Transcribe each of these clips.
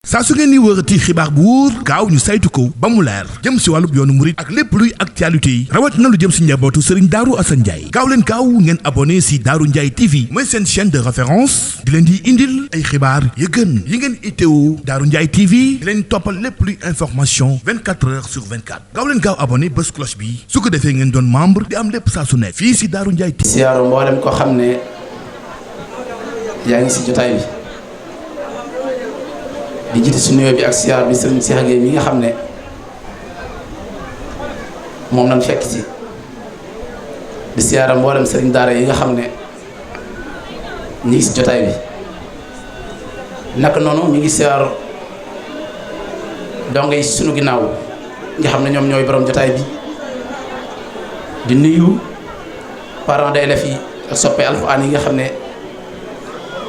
saa su ngeen ni wërati xibaar bu wóor gaaw ñu saytu ko ba mu leer jëm si wàllub yoonu murit ak lépp luy actualité yi rawat na lu jëm si njabootu Serigne Darou Assane Ndiaye gaaw leen gaaw ngeen abonné si Darou Ndiaye TV mooy seen chaîne de référence di leen di indil ay xibaar yu gën yi ngeen itteewu Darou Ndiaye TV di leen toppal lépp luy information 24 heures sur 24 gaaw leen gaaw abonné bés cloche bi su ko defee ngeen doon membre di am lépp saa su nekk fii si Darou Ndiaye TV. siyaaru mboolem ko xam ne yaa ngi si jotaay bi di jiite su nuyoo bi ak siyaar bi sëriñ Cheikh Gueye mi nga xam ne moom lañ fekk ci di siyaara mboolem sëriñ daara yi nga xam ne ñi ngi si jotaay bi naka noonu ñu ngi siyaar dongo yi sunu ginnaaw nga xam ne ñoom ñooy borom jotaay bi di nuyu parents d'élèves yi ak soppe alxuraan yi nga xam ne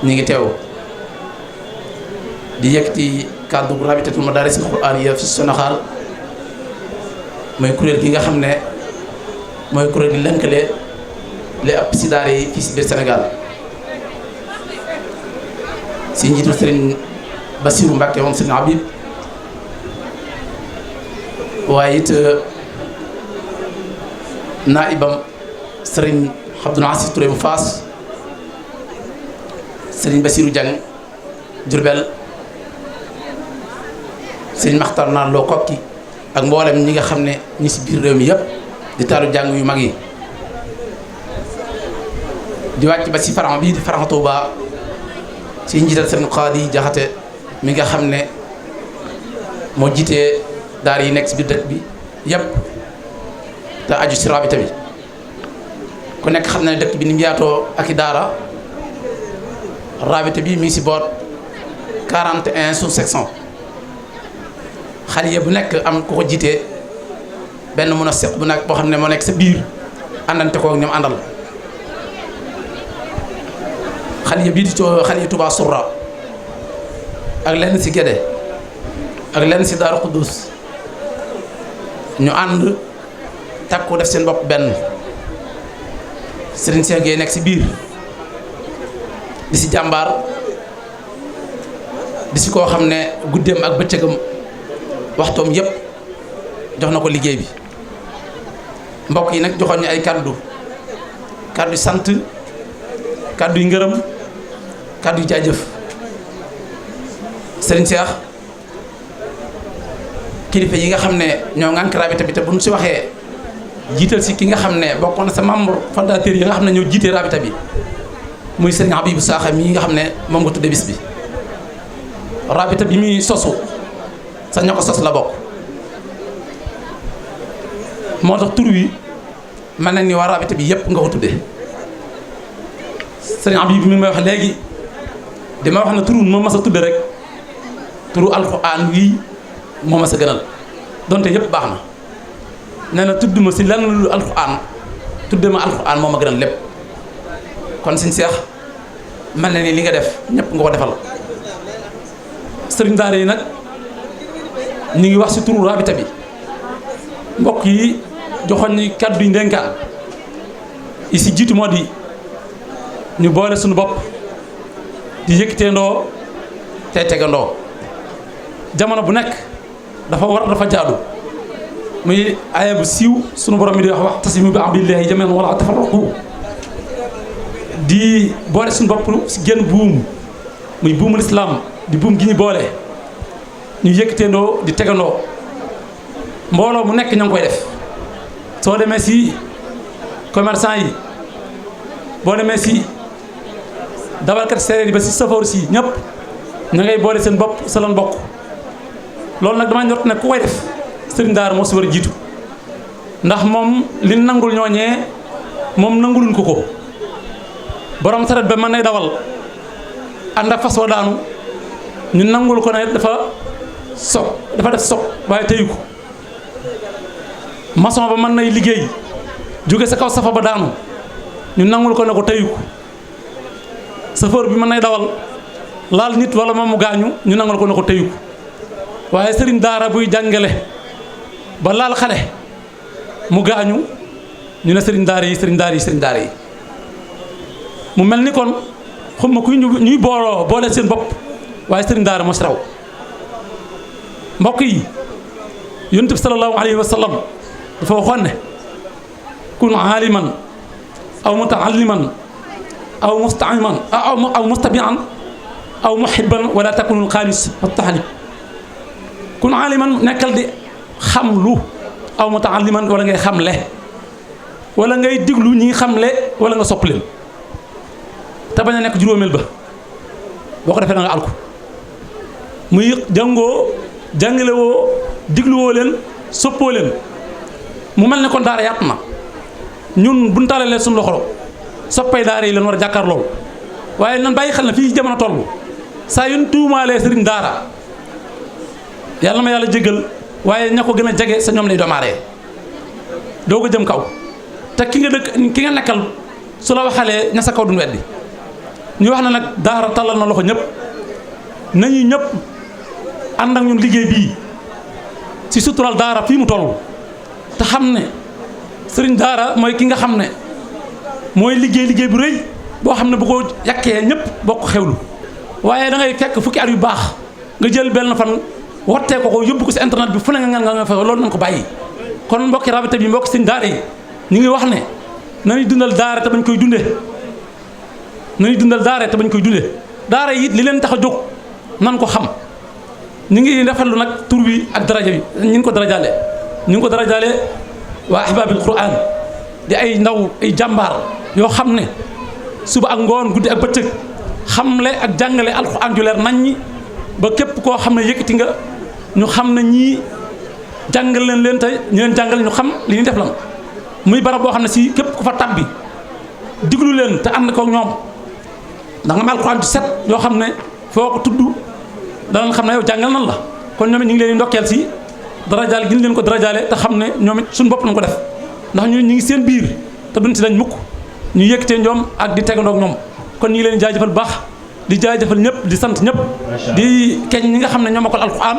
ñi ngi teew di yëkkati kàddu rabitatul madaarisil quraaniyya fi Sénégal mooy kuréel gi nga xam ne mooy kuréel gi lënkale li ëpp si daara yi fii si biir Sénégal si njiitu Serigne Bassirou Mbacké moom Serigne Habib waaye it naibam Serigne Abdou Nasir Touré bu Faas Serigne Bassirou Dieng Diourbel Serigne Makhtar Naar Lo Kokki ak mboolem ñi nga xam ne ñi si biir réew mi yëpp di taalu jàng yu mag yi di wàcc ba si faran bii di faran Touba si njiital Serigne Khady Jaxate mi nga xam ne moo jiitee daar yi nekk si biir dëkk bi yëpp te aju si rabita bi ku nekk xam na ne dëkk bi ni mu yaatoo ak i daara rabita bi mi ngi si boot 41 sous-sections xale bu nekk am ku ko jiitee benn mun a seq bu nekk boo xam ne moo nekk sa biir àndante kook ñoom àndal xale bii di xale Touba Sourra ak lenn si Gédé ak lenn si Daaru Xuddus ñu ànd takku def seen bopp benn Serigne Cheikh Gueye nekk si biir di si jàmbaar di si koo xam ne guddeem ak bëccëgam waxtoom yëpp jox na ko liggéey bi mbokk yi nag joxoon ñu ay kaddu sant kaddu yu ngërëm kaddu yu jaajëf Serigne Cheikh kilifa yi nga xam ne ñoo ngànk rabita bi te bu ñu si waxee jiital si ki nga xam ne bokkoon na sa membre fondateur yi nga xam ne ñoo jiite rabita bi muy Serigne Habibou Sakho mii nga xam ne moom nga tudde bis bi rabita bi muy sosu sa ñoo ko sos la bokk moo tax tur wi mel na ni waa rabita bi yëpp nga ko tuddee Serigne Habib mi may wax léegi dama wax na turu moo mas a tudde rek turu alxuraan wii moo mas a gënal donte yëpp baax na nee na tudd ma si lenn lu alxuraan tudde ma alxuraan moo ma gënal lépp kon Serigne Cheikh mel na ni li nga def ñëpp nga ko defal sëriñ daara yi nag ñu ngi wax si turu rabita bi mbokk yi joxoon ñu kàddu yu ndénkaan yi si jiitu moo di ñu boole suñu bopp di yëkkateendoo tey tegandoo jamono bu nekk dafa jaadu muy aaya bu siiw sunu borom mi di wax wa'tasimu bi hablillahi jamii'an wa laa tafarraqu di boole suñu bopp si genn buum muy buumul islam di buum gi ñu boole ñu yëkkateendoo di tegandoo mbooloo mu nekk ña ngi koy def soo demee si commerçant yi boo demee si dawalkat séeréer yi ba si safoor si ñëpp ña ngay boole seen bopp sa lan bokk loolu nag dama njort ne ku koy def sëriñ daara moo si war a jiitu ndax moom li nangul ñooñee moom nanguluñ ko borom saret ba mën nay dawal ànd ak fas wa daanu ñu nangul ko ne dafa def soog waaye teyu ko maçon ba mën nay liggéey jóge sa kaw safa ba daanu ñu nangul ko ne ko teyu ko chauffeur bi mën nay dawal laal nit wala moom mu gaañu ñu nangul ko ne ko teyu ko waaye sëriñ daara buy jàngale ba laal xale mu gaañu ñu ne sëriñ daara yi mu mel ni kon xuma kuy ñuy boole seen bopp waaye sëriñ daara moo si raw mbokk yi yonent bi sallallahu alayhi wa sallam dafa waxoon ne kun aaliman aw mutaalliman aw mustaiman aw mustabian aw muhibban wala takunul xaamis wa taxalib kun aaliman nekkal di xam lu aw mutaalliman wala ngay xamle wala ngay diglu ñi xamle wala nga sopp leen te bañ a nekk juróomeel ba boo ko defee da nga alku muy jàngoo jàngale woo digluwoo leen soppoo leen mu mel ne kon daara yaatu na ñun buñ taalalee suñu loxo soppay daara yi leen war a jàkkaar loolu waaye nan bàyyi xel na fii jamono toll saa yu tuumaalee sëriñ daara yàlla ma yàlla jégal waaye ña ko gën a jege sa ñoom lay doomaaree doo ko jëm kaw te ki nga nekkal su la waxalee ña sa kaw duñ weddi ñu wax na nag daara tallal na loxo ñëpp nañu ñëpp ànd ak ñun liggéey bii ci sutural daara fii mu toll te xam ne sëriñ daara mooy ki nga xam ne mooy liggéey bu rëy boo xam ne bu ko yàkkee ñëpp bokk xewlu waaye da ngay fekk fukki at yu baax nga jël benn fan wottee ko yóbbu ko ci internet bi fu ne nga fa loolu nañ ko bàyyi kon mbokki rabita bi mbokki sëriñ daara yi ñu ngi wax ne nañuy dundal daara te bañ koy dunde nañuy dundal daara te bañ koy dunde daara yi it li leen tax a jóg nan ko xam ñu ngi rafetlu nag tur bi ak daraja bi ñu ngi ko darajaale waa ahbaabil quran di ay ndaw ay jàmbaar yoo xam ne suba ak ngoon guddi ak bëccëg xamle ak jàngale alquran ju leer nañ ñi ba képp koo xam ne yëkkati nga ñu xam ne ñii jàngal leen te ñu leen jàngal ñu xam li ñuy def lan muy barab boo xam ne si képp ku fa tabbi diglu leen te ànd ko ñoom ndax nga am alquran ju set yoo xam ne foo ko tudd danañ xam ne yow jàngal nan la kon ñoom it ñu ngi leen di ndokkeel si darajaal gi ñu leen ko darajaale te xam ne ñoom it suñu bopp nañ ko def ndax ñu ngi seen biir te duñ si dañ mukk ñu yëkkatee ñoom ak di tegandoog ñoom kon ñu ngi leen di jaajëfal bu baax di jaajëfal ñëpp di sant ñëpp di keñ ñi nga xam ne ñoo mokkal alquran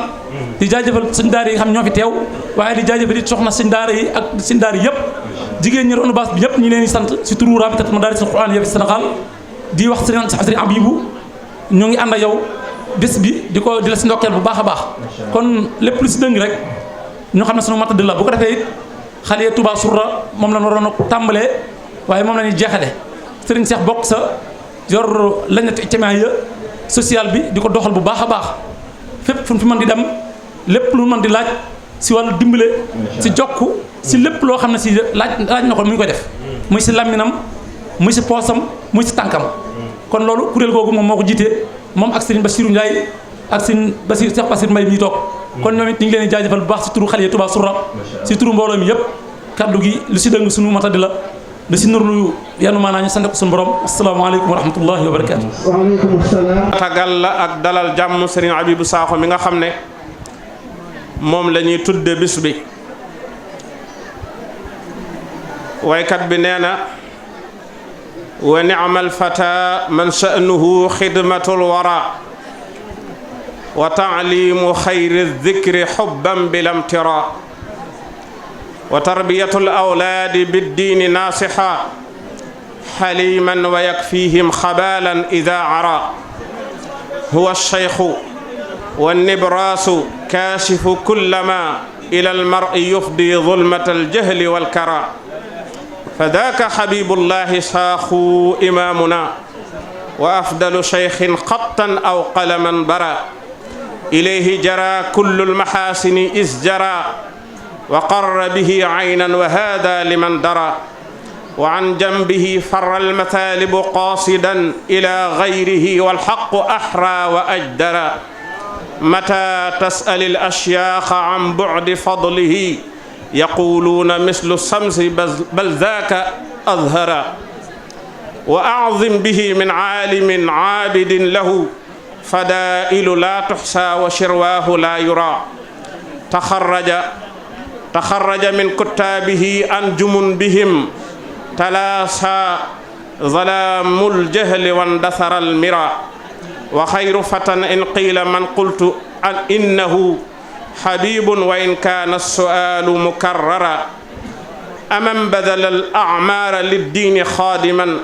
di jaajëfal suñ daara yi nga xam ñoo fi teew waaye di jaajëfal it soxna suñ daara yi ak suñ daara yi yëpp jigéen ñi ronu baas bi ñëpp ñu leen di sant si turu rabitat madaris alquran yëpp Sénégal di wax sëriñ Abibu ñu ngi ànd ak yow bés bi di la si ndokkeel bu baax a baax kon lépp lu si dëng rek ñu xam ne sunu matadi la bu ko defee it xale Touba Sourra moom la waroon a tàmbalee waaye moom la ñuy jeexale sëriñ Cheikh bokk sa yor lañati ijtimaaya social bi di ko doxal bu baax a baax fépp fu fi mën di dem lépp lu mën di laaj si wàllu dimbale si jokk si lépp loo xam ne si laaj na ko mu ngi koy def muy si làmminam muy si poosam muy si tànkam kon loolu kuréel googu moom moo ko jiitee moom ak Serigne Bassirou Ndiaye ak Serigne Cheikh Bassirou Mbaye mi toog kon ñoom it ñu ngi leen di jaajëfal bu baax si turu xale yi Touba Sourra si turu mbooloo mi yëpp kaddu gi lu si dëng suñu matadi la lu si nurlu yanu maanaa ñu sant ko suñu borom asalaamaaleykum wa rahmatullahi wa barakaatu. waaleykum salaam. tagal la ak dalal jàmm Serigne Abibou Sakho mi nga xam ne moom la ñuy tudde bis bi waykat bi nee na wa ni'mal fata man sha'nuhu xidmatul wara wa ta'limu xayri dhikri xubban bilamtira wa tarbiyatul awlaadi biddiini naasixa xaliman wa yakfihim xabalan ida ara huwa alcheikhu wannibraasu kaashifu kullama ila almar'i yufdi zulmata aljahli walkara فذاك حبيب الله شاخو إمامنا وأفضل شيخ خطا أو قلما برا إليه جرى كل المحاسن إذ جرى وقر به عينا وهذا لمن درى وعن جنبه فر المثالب قاصدا إلى غيره والحق أحرى وأجدرى متى تسأل الأشياخ عن بعد فضله يقولون مثل الشمس بل ذاك أظهر وأعظم به من عالم عابد له فدائل لا تحصى وشرواه لا يرى تخرج من كتابه أنجم بهم تلاسى ظلام الجهل واندثر المرى وخير فتى إن قيل من قلت إنه حبيب وإن كان السؤال مكررا أمن بذل الأعمار للدين خادما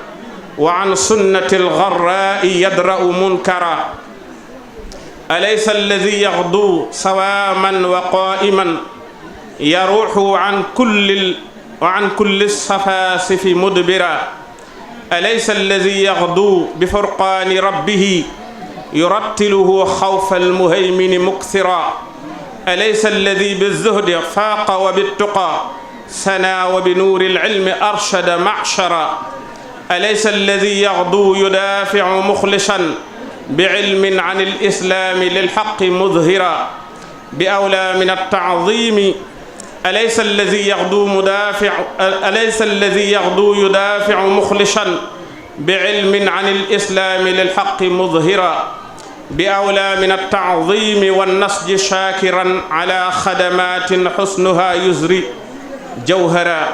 وعن سنة الغراء يدرأ منكرا أليس الذي يغدو صواما وقائما يروح عن كل السفاسف مدبرا أليس الذي يغدو بفرقان ربه يرتله خوف المهيمن مكثرا أليس الذي بالزهد فاق وبالتقى سنا وبنور العلم أرشد معشرا أليس الذي يغدو يدافع مخلصا بعلم عن الإسلام للحق مظهرا بأولى من التعظيم أليس الذي يغدو يدافع مخلصا بعلم عن الإسلام للحق مظهرا بأولى من التعظيم والنسج شاكرا على خدمات حسنها يزري جوهرا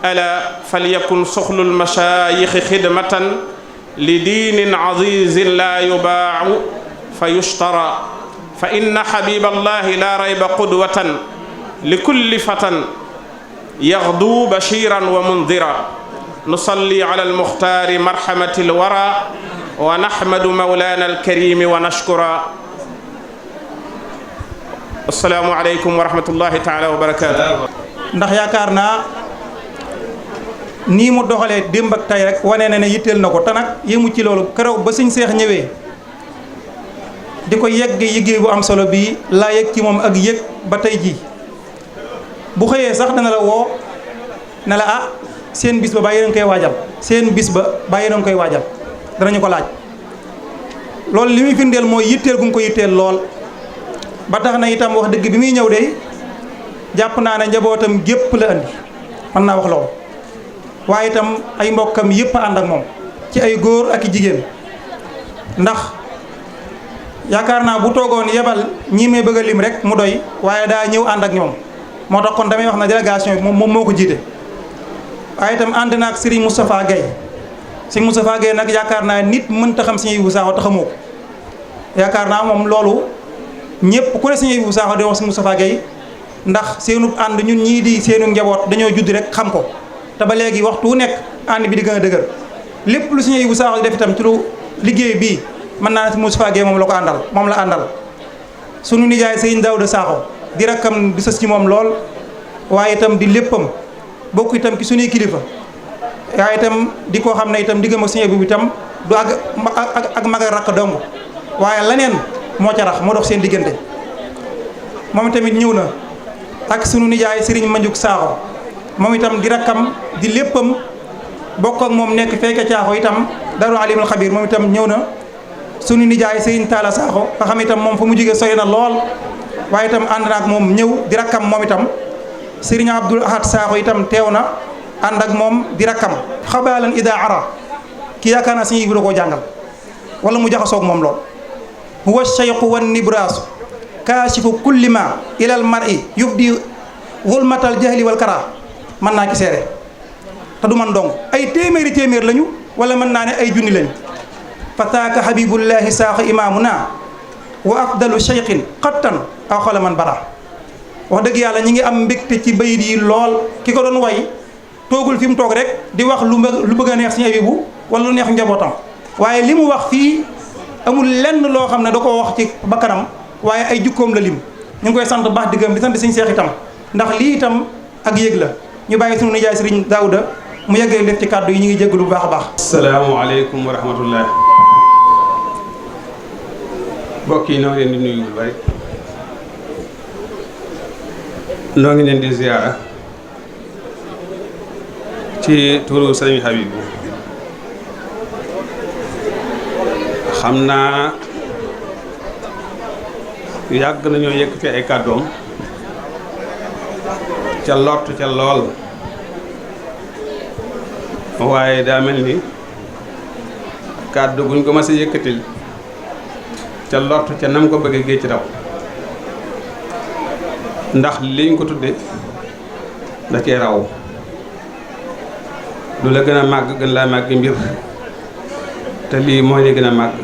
ألا فليكن سخل المشايخ خدمة لدين عزيز لا يباع فيشترى فإن حبيب الله لا ريب قدوة لكل فتى يغدو بشيرا ومنذرا نصلي على المختار مرحمة الورى ونحمد مولانا الكريم ونشكرا السلام عليكم ورحمة الله تعالى وبركاته. ndax yaakaar naa nii mu doxalee démb ak tey rek wane na ne yitteel na ko te nag yëmu ci loolu keroog ba sëñ Seex ñëwee di ko yëggee bu am solo bii laa yëg ci moom ak yëg ba tey jii bu xëyee sax dana la woo ne la seen bis ba bàyyi na koy waajal seen bis ba bàyyi na koy waajal danañu ko laaj loolu li muy firndeel mooy yitteel gu mu ko yitteel lool ba tax na itam wax dëgg bi muy ñëw de jàpp naa ne njabootam gépp la andi mën naa wax loolu waaye itam ay mbokkam yëpp ànd ak moom ci ay góor ak i jigéen ndax yaakaar naa bu toogoon yebal ñii may bëgg a lim rek mu doy waaye daa ñëw ànd ak ñoom moo tax kon damay wax na délégation bi moom moo ko jiite waaye itam ànd na ak Serigne Moustapha Guèye Serigne Moustapha Guèye nag yaakaar naa nit mënta xam Serigne Ibou Sakho te xamoo ko yaakaar naa moom loolu ñëpp ku ne Serigne Ibou Sakho di wax Serigne Moustapha Guèye ndax seenu ànd ñun ñii di seenu njaboot dañoo judd rek xam ko te ba léegi waxtu wu nekk ànd bi di gën a dëgër lépp lu Serigne Ibou Sakho di def itam ci lu liggéey bii mën naa ne Serigne Moustapha Guèye moom la ko àndal moom la àndal sunu nijaay Serigne Daouda Sakho di rakkam di sës ci moom lool waaye itam di léppam bokk itam ci sunuy kilifa waaye itam di koo xam ne itam diggam ak Serigne Ibou itam du ak mag ak rakk dong waaye leneen moo ca rax moo dox seen diggante moom tamit ñëw na ak sunu nijaay Serigne Mandiuk Sakho moom itam di rakkam di léppam bokk ak moom nekk fekk caaxo itam Daaru Alimul Xabiir moom itam ñëw na sunu nijaay Serigne Talla Sakho nga xam itam moom fu mu jógee sori na lool waaye itam ànd na ak moom ñëw di rakkam moom itam Serigne Abdoul Ahad Sakho itam teew na ànd ak moom di rakkam xabaalan ida ara ki yaakaar naa Serigne Ibou da koo jàngal wala mu jaxasoog moom lool huwa cheikhu wan nibraasu kaashifu kulli ma ilal mar'i yubdi zulmatal jahli wal kara mën naa ki seere te du man dong ay téeméer lañu wala mën naa ne ay junni lañu fataaka habibullahi Sakho imaamuna wa afdalu cheikhin xattan aw xala man bara wax dëgg yàlla ñi ngi am mbégte ci bayit yi lool ki ko doon way toogul fi mu toog rek di wax lu bëgg a neex Serigne Ibou wala lu neex njabootam waaye li mu wax fii amul lenn loo xam ne da koo wax ci bakkanam waaye ay jukkoom la lim ñu ngi koy sant baax diggam di sant Serigne Cheikh itam ndax lii itam ak yëg la ñu bàyyi sunu nijaay Serigne Daouda mu yeggee def ci kàddu yi ñu ngi jégalu bu baax a baax. asalaamaaleykum wa rahmatullah. mbokk yi noo ngi leen di nuyu bu bari noo ngi leen di ziyaara ci turu Sëriñ Habibu xam naa yàgg nañoo yëkkati ay kàddoom ca lott ca lool waaye daa mel ni kàddu guñ ko mas a yëkkatil ca lott ca nam ko bëggee géej ci raw ndax liñ ko tudde da cee raw lu la gën a màgg gën laa màgg mbir te lii mooy li gën a màgg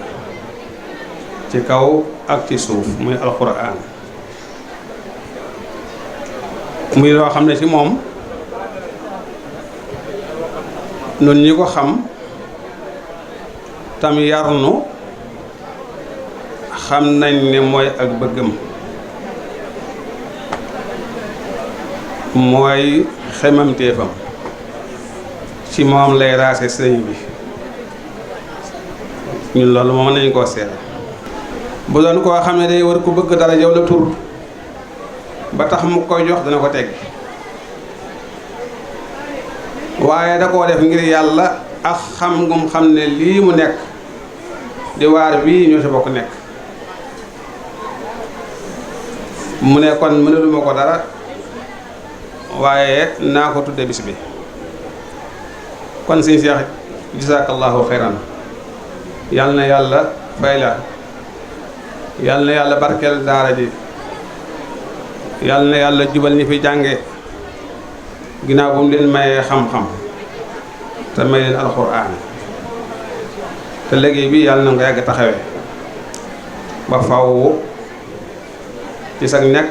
ci kaw ak ci suuf muy alxuraan muy loo xam ne ci moom nun ñi ko xam tam yarnu xam nañ ne mooy ak bëggam mooy xemamteefam ci moom lay raase sëriñ bi ñun loolu moom nañu koo seet bu doon koo xam ne day war ku bëgg dara yow la tur ba tax mu koy jox dana ko tegg waaye da koo def ngir yàlla ak xam ngum xam ne lii mu nekk di waar bii ñoo ci bokk nekk mu ne kon mënaluma ko dara waaye naa ko tudde bis bi kon sëñ Cheikh jazakallahu xayran yal na yàlla fay la yal na yàlla barkeel daara ji yal na yàlla jubal ñi fi jànge ginnaaw bu mu leen mayee xam-xam te may leen alxuraan te liggéey bi yàlla na nga yàgg taxawe ba faw ci sag nekk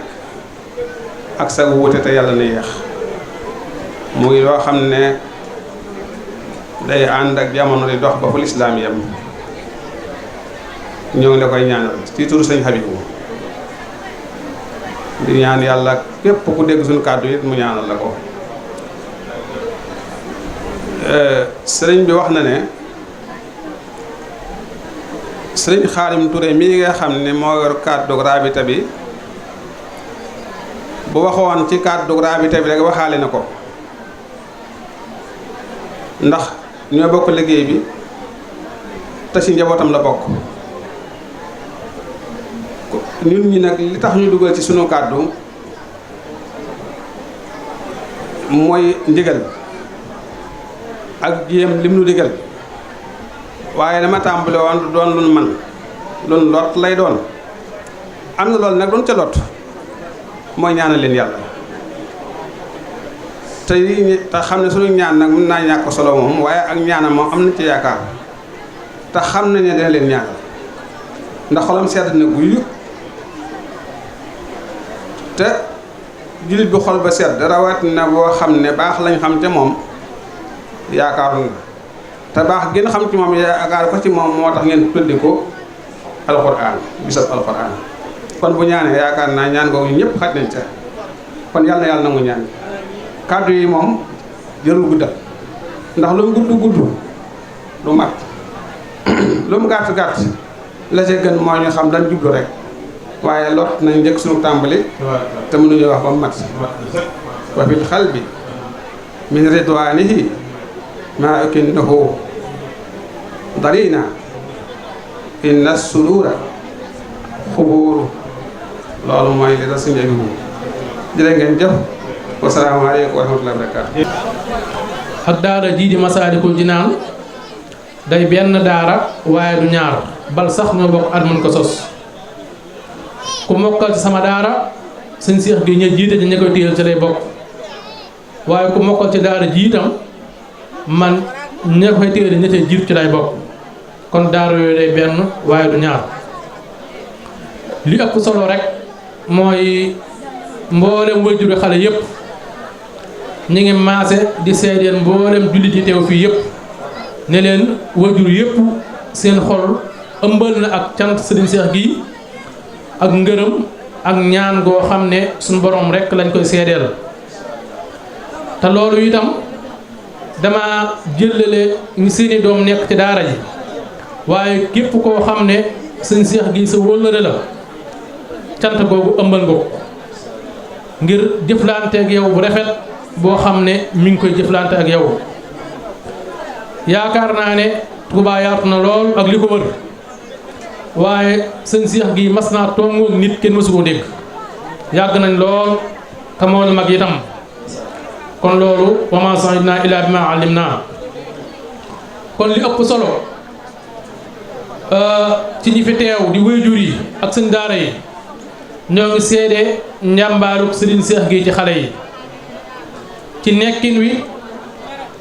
ak sag wuute te yàlla na yéex muy loo xam ne day ànd ak jamono di dox ba fu lislaam yem ñoo ngi la koy ñaanal ci turu sëñ Habibu di ñaan yàlla képp ku dégg suñu kàddu it mu ñaanal la ko sëriñ bi wax na ne sëriñ Xaadim Touré mii nga xam ne moo yor kàddu raabita bi bu waxoon ci kàddu raabita bi rek waxaale na ko ndax ñoo bokk liggéey bi te ci njabootam la bokk ñun ñi nag li tax ñu dugal ci sunu kàddu mooy ndigal ak jéem lim nu digal waaye dama tàmbale woon du doon lun man lun lot lay doon am na loolu nag doon ca lot mooy ñaanal leen yàlla te xam ne suñu ñaan nag mën naa ñàkk solo moom waaye ak ñaanam moom am na ci yaakaar te xam nañ ne dina leen ñaanal ndax xolam sedd na guy te jullit bi xol ba sedd rawat na boo xam ne baax lañ xam ca moom yaakaaru na te baax gën xam ci moom yaakaar ko ci moom moo tax ngeen tuddi ko alxuraan bisab alxuraan kon bu ñaanee yaakaar naa ñaan googu ñëpp xaj nañ ca kon yàlla na yàlla nangu ñaan kàddu yi moom jërul guddal ndax lu mu gudd lu mat lu mu gàtt la ca gën moo ñu xam dañ jublu rek waaye lot nañ njëkk suñu tàmbali te mënuñu wax ba mu mat wa fil xalbi min ridwaanihi maa ukinnahu darina inna sudura xubuuru loolu mooy li da suñu bi jërë ngeen jëf wasalaamaaleykum wa rahmatullahi wa barakaatu ak daara jii di Masaalikul Jinaan day benn daara waaye du ñaar bal sax ñoo bokk at mun ko sos ku mokkal ci sama daara sëñ Seex gi ña jiite ña koy téyel ci lay bokk waaye ku mokkal ci daara ji itam man ña koy téyel ña cay jiit ci lay bokk kon daara yooyu day benn waaye du ñaar li ëpp solo rek mooy mboolem wajuru xale yépp ñu ngi maase di seedeel mboolem jullit yi teew fii yépp ne leen wajur yépp seen xol ëmbal na ak cant sëriñ Seex gi ak ngërëm ak ñaan goo xam ne suñu borom rekk lañ koy seedeel te loolu itam dama jëlale ñu seeni doom nekk ci daara ji waaye képp koo xam ne sëriñ Seex gi sa wóllëre la cant googu ëmbal nga ko ngir jëflante ak yow bu rafet boo xam ne mi ngi koy jëflante ak yow yaakaar naa ne Touba yaatu na lool ak li ko wër waaye sëñ Seex gi mas naa tongoog nit kenn mësu ko dégg yàgg nañ lool te moo la mag itam kon loolu wa maa shahidnaa illaa bimaa alimnaa kon li ëpp solo ci ñi fi teew di waajur yi ak sëñ daara yi ñoo ngi seede njàmbaaruk sëriñ Seex gi ci xale yi ci nekkin wi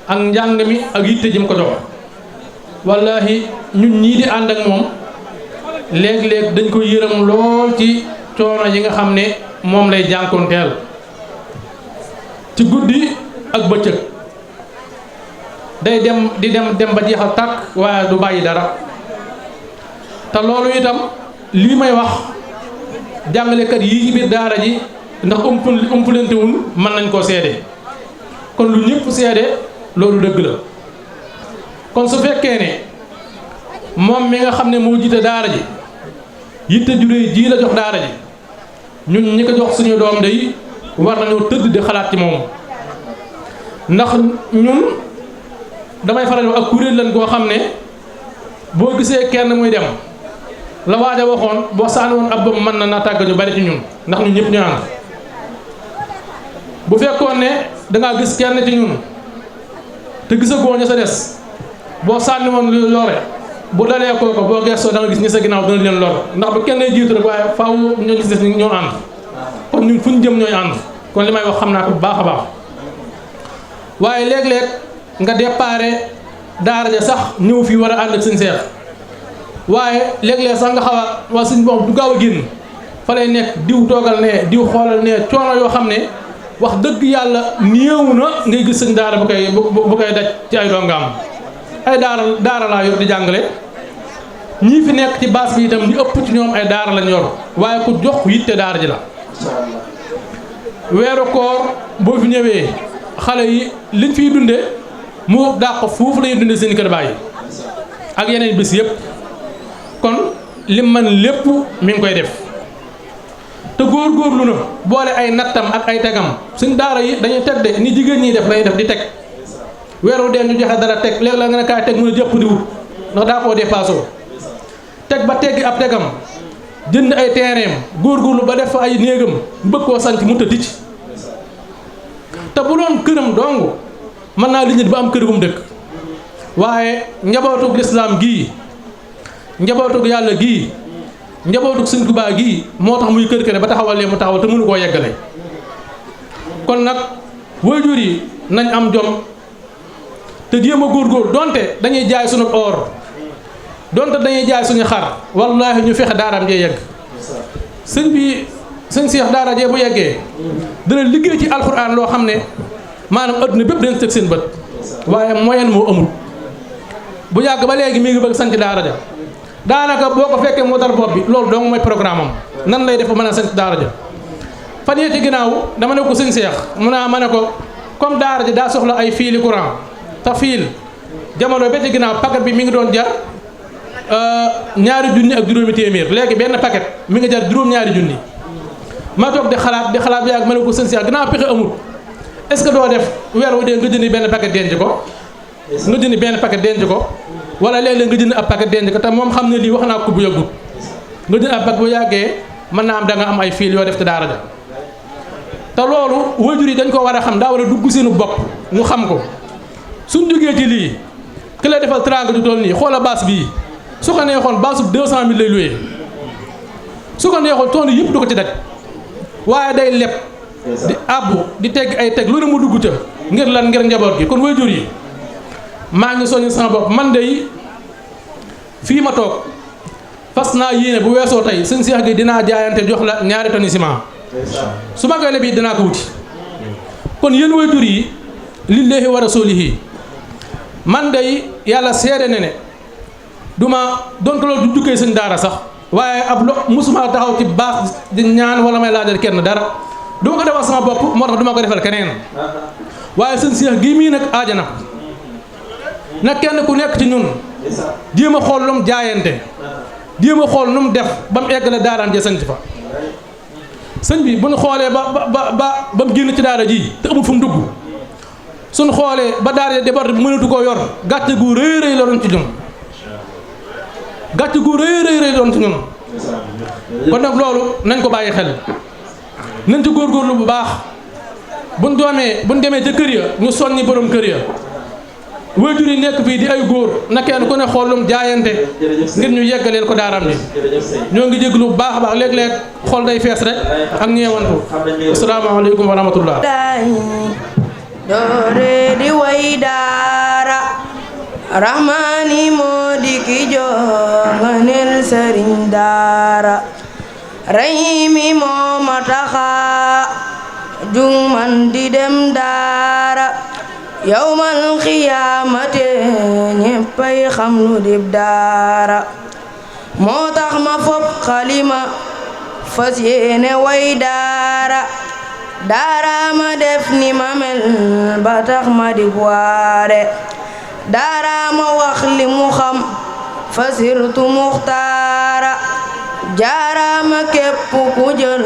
ak njàng mi ak yitte jëm ko jox wallahi ñun ñii di ànd ak moom léeg-léeg dañ ko yërëm lool ci coono yi nga xam ne moom lay jànkoonteel ci guddi ak bëccëg day dem ba jeexal tàkk waaye du bàyyi dara te loolu itam lii may wax jàngalekat yii ci biir daara ji ndax umpulentewul mën nañ koo seede kon lu ñëpp seede loolu dëgg la kon su fekkee ne moom mi nga xam ne moo jiite daara ji yitte juree ji la jox daara ji ñun ñi ko jox suñu doom day war nañoo tëdd di xalaat ci moom ndax ñun damay faral ak kuréel lañ koo xam ne boo gisee kenn muy dem la waaja waxoon boo sànni woon ab boobu mën na tàgg ñu bari ci ñun ndax ñun ñëpp ñu ànd bu fekkoon ne dangaa gis kenn ci ñun te gisagoo ña sa des boo sànni woon lu lore bu dalee kooko boo gëstoo da nga gis ñi sa ginnaaw dana leen lor ndax bu kenn jiitu rek waaye faaw ñoo gis des ñoo ànd kon ñun fu ñu jëm ñooy ànd kon li may wax xam naa ko bu baax a baax waaye léeg-léeg nga déparé daara ja sax ñëw fii war a ànd ak sëñ Seex waaye léeg-léeg sax nga xaw a waa sëñ boobu du gaaw a génn fa lay nekk diw toogal ne diw xoolal ne coono yoo xam ne wax dëgg yàlla néew na ngay gis sëñ daara bu koy daj ci ay dongaam ay daara laa yor di jàngale ñii fi nekk ci baas bi itam ñu ëpp ci ñoom ay daara lañ yor waaye ku jox yitte daara ji la weeru koor boo fi ñëwee xale yi liñ fiy dunde mu dàq foofu lañuy dunde seen kër bàyyi ak yeneen bis yëpp kon lim man lépp mi ngi koy def te góorgóorlu na boole ay nattam ak ay tegam suñ daara yi dañuy teg de ni jigéen ñi def lañuy def di teg weeru dee ñu joxe dara teg léegi la nga ne kaay teg mun a jëpp di wut ndax daa koo dépassé teg ba teggi ab tegam jënd ay terrain góorgóorlu ba def fa ay néegam bëgg koo sanc mu tëdd ci te bu doon këram dong mën naa liggéey ba am kër bu mu dëkk waaye njabootug lislaam gii njabootug yàlla gii njabootug Sëñ Tuubaa gii moo tax muy kër ba taxawalee mu taxawal te mënu koo yeggale kon nag waajur yi nañ am jom te jéem a góorgóor donte dañuy jaay suñu or donte dañuy jaay suñu xar wallaahi ñu fexe daaraam jee yegg sëñ Seex daara jee bu yeggee dana liggéey ci alxuraan loo xam ne maanaam adduna bépp dañ teg seen bët waaye moyen moo amul bu yàgg ba léegi mi ngi bëgg sanc daara ja daanaka boo ko fekkee moo dara bopp bi loolu dong mooy programme am nan lay def ba mën a sanc daara ja fan yee ci ginnaaw dama ne ko sëñ Seex mu naa ma ne ko comme daara ja daa soxla ay fiili courant te fiil jamono ba ci ginnaaw paquet bi mi ngi doon jar ñaari junni ak juróomi téeméer léegi benn paquet mi ngi jar juróom-ñaari junni ma toog di xalaat bi ak ma ne ko sëñ Seex ginnaaw pexe amul est-ce que doo def weer wu dee nga jëndi benn paquet denc ko nga jëndi benn paquet denc ko wala léeg-léeg nga jënd ab paquet denc ko te moom xam ne lii wax naa ko bu yàggut nga jënd ab paquet bu yàggee mën naa am da nga am ay fiil yoo def ci daara ja te loolu waajur yi dañ ko war a xam daa war a dugg seenu bopp ñu xam ko suñ jógee ci lii ki lay defal teraanga du toll nii xoola baas bii su ko neexoon baasu 200 000 lay loué su ko neexoon toon yëpp du ko ci daj waaye day leb di àbbu di tegg ay teg lu ne mu dugg ca ngir lan ngir njaboot gi kon waajur yi maa ngi soññ sama bopp man de fii ma toog fas naa yéene bu weesoo tey sëñ Seex gi dinaa jaayante jox la ñaari tonni ciment su ma koy leb yi dinaa ko wuti kon yéen waajur yi lillahi wa rasulihi man de yàlla seede ne duma donte loolu du jukkee sëñ daara sax waaye ab musuma taxaw ci baax di ñaan wala may laajal kenn dara du ma ko defal sama bopp moo tax du ma ko defal keneen waaye sëñ Seex gii mii nag aajana nag kenn ku nekk ci ñun jéem a xool lu mu jaayante jéem a xool nu mu def ba mu eggale daaraan ja sanc fa sëñ bi bu ñu xoolee ba mu génn ci daara ji te amul fu mu dugg suñ xoolee ba daara déborde bi mënatu koo yor gàcce gu rëy rëy la doon ci ñun gàcce gu rëy rëy doon ci ñun kon nag loolu nañ ko bàyyi xel nañ ci góorgóorlu bu baax buñ demee ca kër ya ñu soññi borom kër ya waajur yi nekk fii di ay góor na kenn ku ne xoolum jaayante ngir ñu yeggaleel ko daaram bi ñoo ngi jéglu bu baax a baax léeg-léeg xool day fees rek ak ñeewantu asalaamaaleykum wa rahmatullah doore di way daara rahmaani moo di ki jonganel sëriñ daara rahimi moo ma taxa jung man di dem daara yawmal xiyaamate ñeppay xam lu dib daara moo tax ma fopp xalima fas yéene way daara daara ma def ni ma mel ba tax ma di waare daara ma wax li mu xam fasirtu muxtaara jaaraama képp ku jël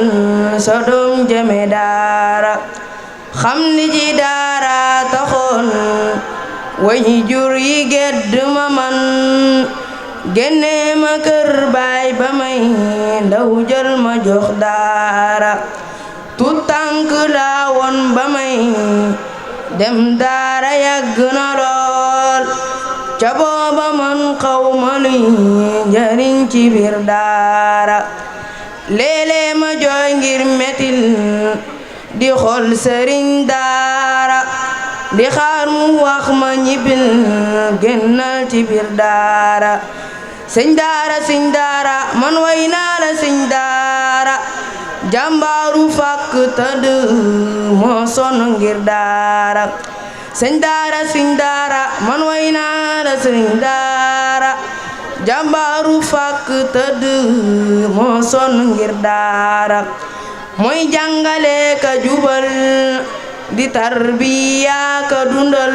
sa doom jëme daara xam li ci daara taxoon way jur yi gedd ma man génne ma kër baay ba may ndaw jël ma jox daara tut tànk laa woon ba may dem daara yàgg na lool ca booba man xaw ma luy njariñ ci biir daara léeg-léeg ma jooy ngir metil di xool sëriñ daara di xaar mu wax ma ñibbil génnal ci biir daara sëñ daara man way naa la sëñ daara jàmbaaru fàkk tëdd moo sonn ngir daara sëñ daara man way naa la sëñ daara jàmbaaru fàkk tëdd moo sonn ngir daara mooy jàngale ka jubal di tarbiya ka dundal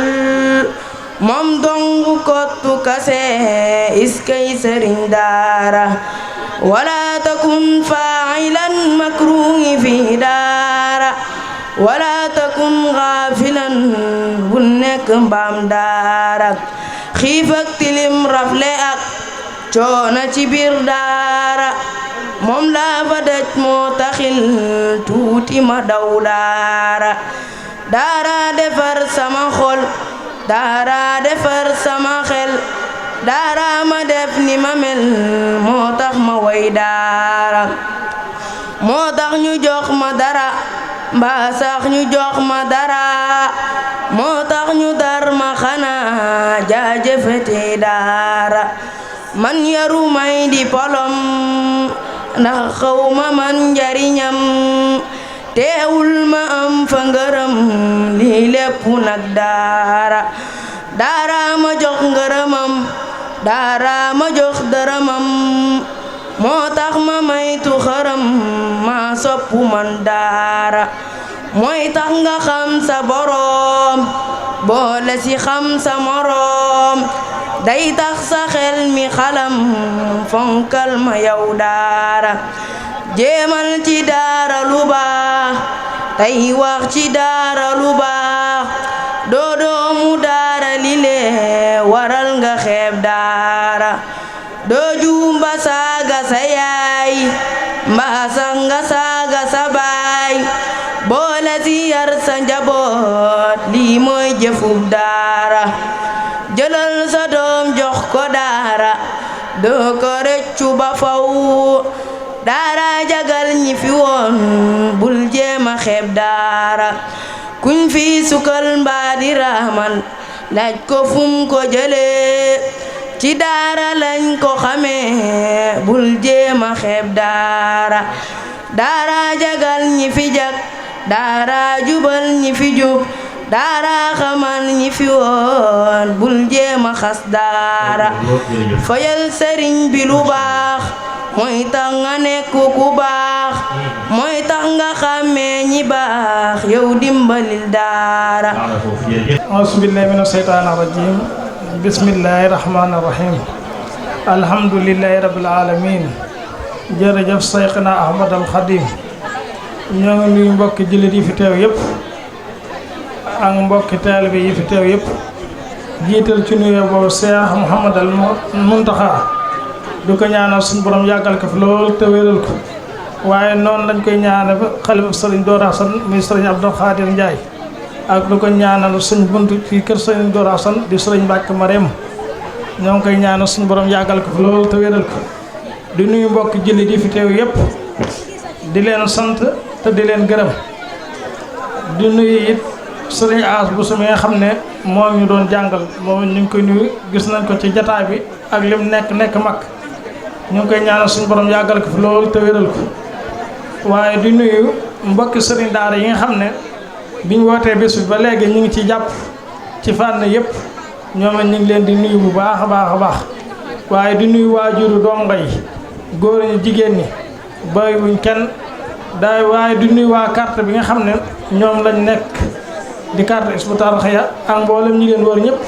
moom dongu kottu kase iskay sëriñ daara wala takun fa'ilan makruhi fi daara wala takun ghafilan bu nekk mbaam daara xiif ak tilim rafle ak coono ci biir daara moom laa fa daj moo taxil tuuti ma daw daara daara defar sama xol daara defar sama xel daara ma def ni ma mel moo tax ma way daara moo tax ñu jox ma dara mbaa sax ñu jox ma dara moo tax ñu dar ma xanaa jaajëfete daara man yaru may di polom ndax xaw ma man njariñam teewul ma am fa ngërëm lii lépp nag daara daara ma jox ngërëmam daara ma jox dërëmam moo tax ma maytu xërëm ma soppu man daara mooy tax nga xam sa boroom boole si xam sa moroom day tax sa xel mi xalam fonkal ma yow daara jéemal ci daara lu baax tey wax ci daara lu baax doo doomu daara li lee waral nga xeeb daara doo juumba saaga sa yaay mbaa sax nga saaga sa baay boole si yar sa njaboot lii mooy jëfub daara jëlal sa doom jox ko daara doo ko rëccu ba faw daara jagal ñi fi woon bul jéema xeeb daara kuñ fi sukal mbaa di raamal laaj ko fum ko jëlee ci daara lañ ko xamee bul jéema xeeb daara daara jagal ñi fi jag daara jubal ñi fi jub daara xamal ñi fi woon bul jéema xas daara fayal sëriñ bi lu baax mooy tax nga nekk ku baax mooy tax nga xàmmee ñi baax yow dimbalil daara auzubillahi mina shaytaani rajim bismillahi rahmaani rahim alhamdulillahi rabbil alamin jërëjëf Seyxna Ahmad al Xadim ñoo ngi nuyu mbokki jullit yi fi teew yëpp ak mbokki taalibe yi fi teew yëpp jiital ci nuyoo boobu Cheikh Mouhamadal Muntaxa du ko ñaanal suñu borom yàggal ko fi lool te wéral ko waaye noonu lañ koy ñaanal xalifa sëriñ Doora Asan muy sëriñ Abdou Khadir Ndiaye ak du ko ñaanal suñ bunt fii kër sëriñ Doora Asan di sëriñ Mbàkke Mariam ñoo ngi koy ñaanal suñu borom yàggal ko fi lool te wéral ko di nuyu mbokki jullit yi fi teew yëpp di leen sant te di leen gërëm di nuyu it sëriñ As bu su mi nga xam ne moom ñu doon jàngal moom ñu ngi koy nuyu gis nañ ko ci jataay bi ak lim nekk mag ñu ngi koy ñaanal suñu borom yàggal ko fi loolu te wéral ko waaye di nuyu mbokki sëriñ daara yi nga xam ne biñ wootee bés bi ba léegi ñu ngi ci jàpp ci fànn yëpp ñoom ñu ngi leen di nuyu bu baax a baax a baax waaye di nuyu waajuru dongo yi góor ñi jigéen ñi bàyyiwuñ kenn waaye di nuyu waa carte bi nga xam ne ñoom lañ nekk di carte Hizbut Tarqiyyah ak mboolem ñi leen wër ñëpp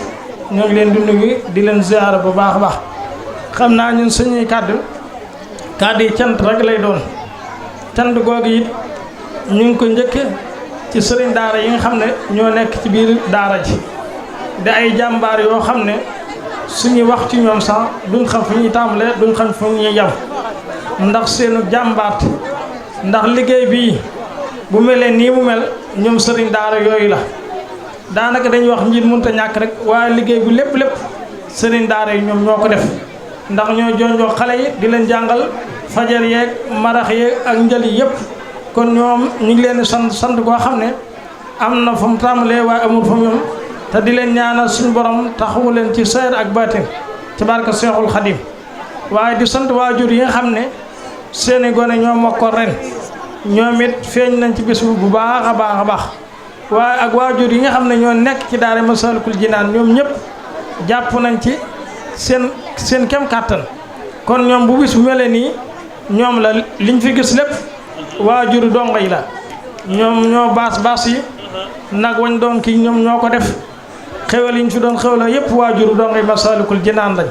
ñoo ngi leen di nuyu di leen ziyaara bu baax a baax xam naa ñun suñuy kàddu yi cant rek lay doon cant googu it ñu ngi ko njëkk ci sëriñ daara yi nga xam ne ñoo nekk ci biir daara ji di ay jàmbaar yoo xam ne suñuy wax ci ñoom sax duñ xam fu ñuy tàmbalee duñ xam fu ñuy yam ndax seenu jàmbaart ndax liggéey bii bu melee nii mu mel ñoom sëriñ daara yooyu la daanaka dañuy wax njiit mënut a ñàkk rek waaye liggéey bu lépp sëriñ daara yi ñoom ñoo ko def ndax ñoo jonjoo xale yi di leen jàngal fajar yeeg marax yeeg ak njël yi yëpp kon ñoom ñu ngi leen di sant koo xam ne am na fu mu tàmbalee waaye amul fu mu yom te di leen ñaanal suñu borom taxawu leen ci sayr ak baatin ci barka Seexul Xadim waaye di sant waajur yi nga xam ne seeni gone ñoo mokkoon ren ñoom it feeñ nañ ci bis bu baax a baax waaye ak waajur yi nga xam ne ñoo nekk ci daara Masaalikul Jinaan ñoom ñëpp jàpp nañ ci seen kem kàttan kon ñoom bu bis bu mel nii ñoom la liñ fi gis lépp waajuru dongo yi la ñoom ñoo baas yi nag wañ doon kii ñoom ñoo ko def xewal yi ñu fi doon xewal yëpp waajuru dongo yi Masaalikul Jinaan lañ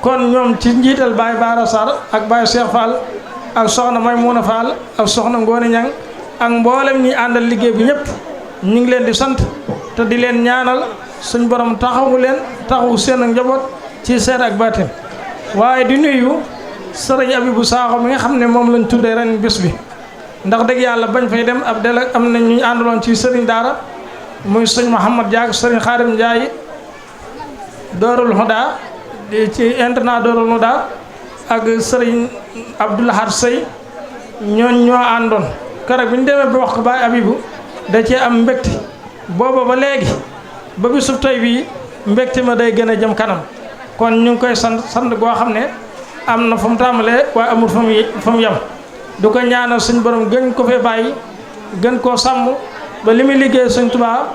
kon ñoom ci njiital Baye Bara Sarr ak Baye Cheikh Fall ak soxna Maymuna Fall ak soxna Ngoone Ñang ak mboolem ñi àndal liggéey bi ñëpp ñu ngi leen di sant te di leen ñaanal suñ borom taxawu leen taxawu seen njaboot ci seer ak baatin waaye di nuyu sëriñ Abibou Sakho mi nga xam ne moom lañ tuddee ren bés bi ndax dëgg yàlla bañ fay dem ab délai am na ñu àndaloon ci sëriñ daara muy sëñ Mouhamad Diak sëriñ Xaadim Ndiaye Doorul Huda ci internat Doorul Huda ak sëriñ Abdoulahad Sey ñoo àndoon keroog bi ñu demee ba wax ko Baye Abibou da cee am mbégte booba ba léegi ba bisub tey bii mbégte ma day gën a jëm kanam kon ñu ngi koy sant goo xam ne am na fu mu tàmbalee waaye amul fu mu yem du ko ñaanal suñ borom gën ko fee bàyyi gën koo sàmm ba li muy liggéey suñ Tuubaa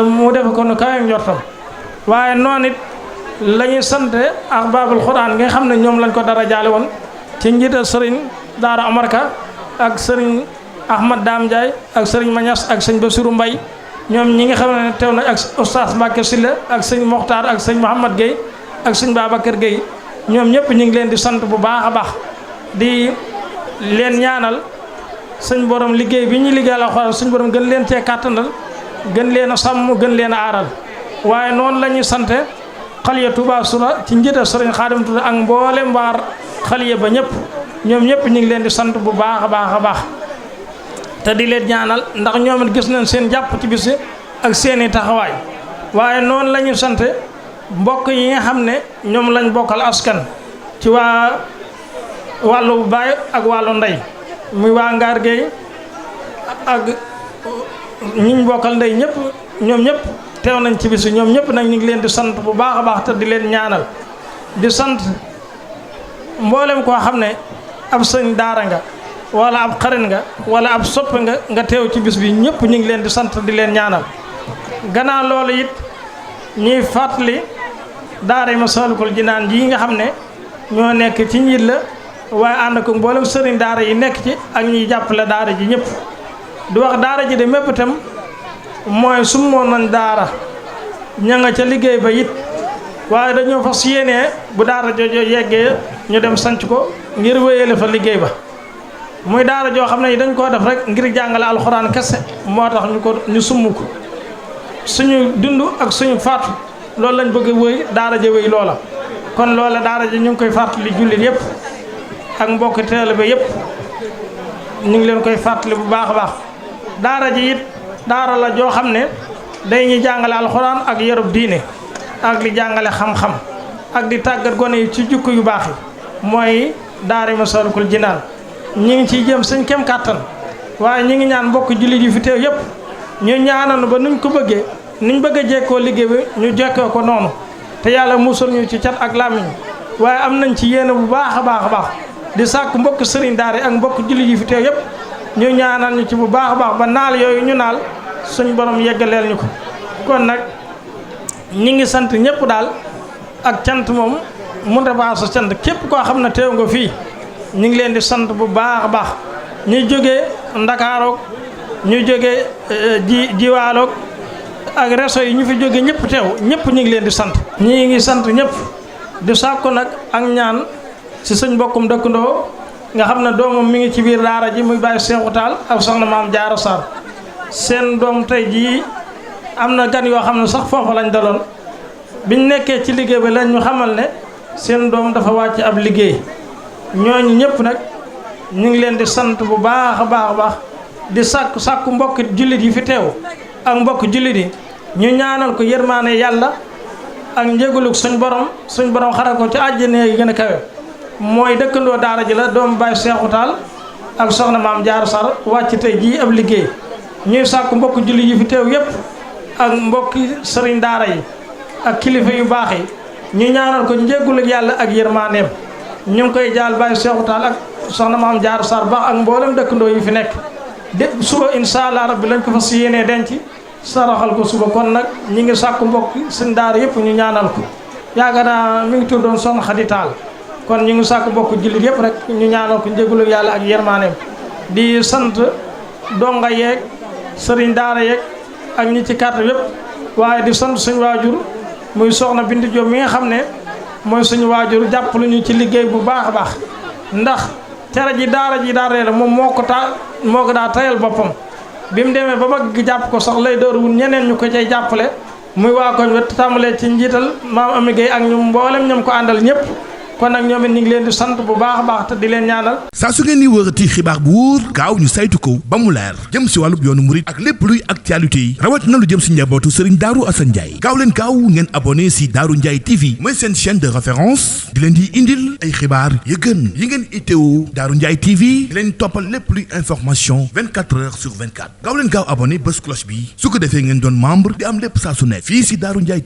mu defe ko nu kawe njortam waaye noonu it la ñuy sante ak Baabul Xuraan nga xam ne ñoom lañ ko dara jaale woon ci njiital sëriñ Daara Omar Ka ak sëriñ Ahmad Dam Ndiaye ak sëriñ Mañas ak sëñ Basiru Mbay ñoom ñi nga xam ne teew na ak Oustaz Mbacke Silla ak sëñ Mokhtar ak sëñ Mouhamad Gueye ak sëñ Babacar Gueye ñoom ñëpp ñu ngi leen di sant bu baax a baax di leen ñaanal suñ borom liggéey bi ñu liggéeyal Alxuraan suñ borom gën leen cee kàttanal gën leen a sàmm gën leen a aaral waaye noonu la ñuy sante xaliya Touba Soura ci njiital sëriñ Xaadim Tuuti ak mboolem waar xaliya ba ñëpp ñoom ñëpp ñu ngi leen di sant bu baax a baax te di leen ñaanal ndax ñoom it gis nañ seen jàpp ci bis ak seeni taxawaay waaye noonu la ñu sant mbokk yi nga xam ne ñoom lañ bokkal askan ci waa wàllu baay ak wàllu ndey muy waa Ngaar Gueye ak ñiñ bokkal ndey ñëpp ñoom ñëpp teew nañ ci bis ñoom ñëpp nag ñu ngi leen di sant bu baax a baax te di leen ñaanal di sant mboolem koo xam ne ab sëñ daara nga wala ab xarit nga wala ab soppe nga teew ci bis bi ñëpp ñu ngi leen di sant di leen ñaanal gannaaw loolu it ñuy fàttali daara Masaalikul Jinaan yi nga xam ne ñoo nekk ci njiit la waaye ànd ko mboolem sëriñ daara yi nekk ci ak ñuy jàppale daara ji ñëpp di wax daara ji de mépp itam mooy summoon nañ daara ña nga ca liggéey ba it waaye dañoo fas yéenee bu daara joojo yeggee ñu dem sanc ko ngir wéyale fa liggéey ba muy daara joo xam ne dañ koo def rek ngir jàngale alxuraan kese moo tax ñu summ ko suñu dund ak suñu faatu loolu lañ bëgg a wéy daara ja wéy loola kon loola daara ja ñu ngi koy fàttali jullit yëpp ak mbokki taalibe yëpp ñu ngi leen koy fàttali bu baax a baax daara ji it daara la joo xam ne day ñuy jàngale alxuraan ak yarub diine ak di jàngale xam-xam ak di tàggat gone yi ci jukko yu baax yi mooy daara Masaalikul Jinaan ñi ngi ciy jëm suñ kem kàttan waaye ñi ngi ñaan mbokk jullit yi fi teew yëpp ñu ñaanal ba nuñ ko bëggee nuñ bëgg a jekkoo liggéey bi ñu jekkoo ko noonu te yàlla musul ñu ci cat ak làmmiñ waaye am nañ ci yéene bu baax a baax di sàkk mbokk sëriñ daara ak mbokk jullit yi fi teew yëpp ñu ñaanal ñu ci bu baax a baax ba naal yooyu ñu naal suñ borom yeggaleel ñu ko kon nag ñi ngi sant ñëpp daal ak cant moom mënut a baax sa cant képp koo xam ne teew nga fii ñu ngi leen di sant bu baax a baax ñuy jógee Ndakaaroog ñu jógee jiwaaloog ak réseau yi ñu fi jóge ñëpp teew ñëpp ñu ngi leen di sant. ñii ngi sant ñëpp di sàkku nag ak ñaan ci suñ mbokkum dëkkandoo nga xam ne doomam mi ngi ci biir daara ji muy bàyyi Seexu Taal ak soxna Maam Jaara Sarr seen doom tey jii am na gan yoo xam ne sax foofa lañ daloon biñ nekkee ci liggéey bi lañ ñu xamal ne seen doom dafa wàcc ab liggéey ñooñu ñëpp nag ñu ngi leen di sant bu baax a baax a baax di sàkku mbokki jullit yi fi teew ak mbokki jullit yi ñu ñaanal ko yërmaane yàlla ak njégulug suñ borom xare ko ci àjjana yi gën a kawe mooy dëkkandoo daara ji la doomu Baay Seexu Taal ak soxna Maam Jaara Sarr wàcc tey jii ab liggéey ñuy sàkku mbokki jullit yi fi teew yépp ak mbokki sëriñ daara yi ak kilifa yu baax yi ñu ñaanal ko njégulug yàlla ak yërmaaneem ñu ngi koy jaal Baay Seexu Taal ak soxna Maam Jaara Sarr baax ak mboolem dëkkandoo yi fi nekk suba incha allah rabbi lañ ko fas yéenee denc saraxal ko suba kon nag ñi ngi sàkku mbokk seen daara yëpp ñu ñaanal ko yaakaar naa mi ngi tuddoon soxna Xadi Taal kon ñu ngi sàkku mbokk jullit yëpp rek ñu ñaanal ko njégulu yàlla ak yermaaneem di sant donga yeeg sëriñ daara yeeg ak ñi ci carte yëpp waaye di sant suñu waajur muy soxna Bintu Diop mi nga xam ne mooy suñu waajur jàppale ñu ci liggéey bu baax a baax ndax tere ji daara la moom moo ko daa tayal boppam bi mu demee ba bëgg jàpp ko sax lay door wun ñeneen ñu ko cay jàppale muy waa koñ wet tàmbalee ci njiital maam Ami Gueye ak ñu mboolem ñoom ko àndal ñëpp kon nag ñoom it ñu ngi leen di sant bu baax a baax te di leen ñaanal. saa su ngeen di wërati xibaar bu wóor gaaw ñu saytu ko ba mu leer jëm si wàllub yoonu murit ak lépp luy actualité yi rawatina lu jëm si njabootu Serigne Darou Assane Ndiaye gaaw leen gaaw ngeen abonné si Darou Ndiaye TV mooy seen chaîne de référence di leen di indil ay xibaar yu gën yi ngeen itteewu Darou Ndiaye TV di leen toppal lépp luy information 24 heures sur 24 gaaw leen gaaw abonné bés cloche bi su ko defee ngeen doon membre di am lépp saa su nekk fii si Darou Ndiaye